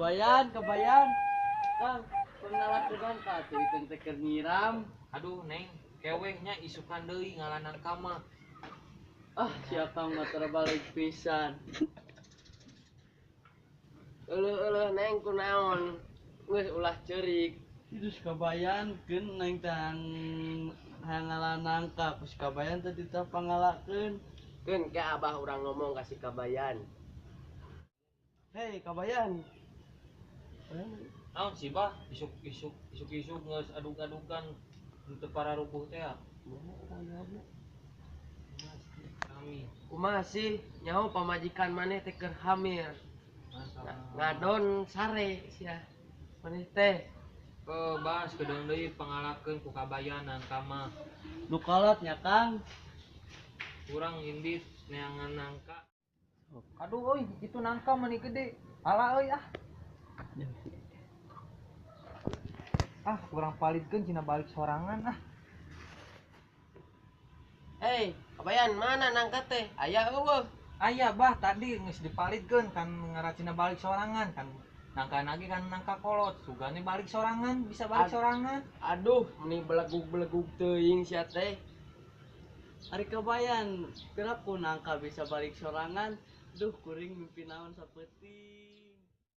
Kabayan, kabayan. Kang, pangalakeun nangka atuh iteung teh keur nyiram. Aduh, Neng, keweh nya isukan deui ngala nangka mah. Ah, si Akang mah terbalik pisan. Euleuh euleuh Neng, kunaon? Geus ulah ceurik. Itu si kabayan keun neng teh hayang ngala nangka ku si kabayan teh ditah pangalakeun. Keun ke abah urang ngomong ka si Kabayan. Hei Kabayan. Naon sih, Bah? Isuk-isuk isuk-isuk geus adug-adugan teu pararuguh teh ya. Kami. Kumaha sih nyaho pamajikan maneh teh keur hamil? Masalah. Ngadon sare sia. Maneh teh. Ke Bas kedeung deui pangalakeun ku Kabayan nangka mah. Nu kolot nya, Kang. Kurang indit neangan nangka. Aduh euy, itu nangka mani gede. Ala euy ah. Ah, kurang palidkeun cina balik sorangan ah. Hei, Kabayan, mana nangka teh? Aya euweuh? Aya, Bah, tadi geus dipalidkeun kan ngaracina balik sorangan kan nangka lagi kan nangka kolot sugane balik sorangan bisa balik sorangan. Aduh, meni belegug-belegug teuing sia teh. Ari kabayan, piraku nangka bisa balik sorangan. Duh, kuring mimpi naon sapeuting.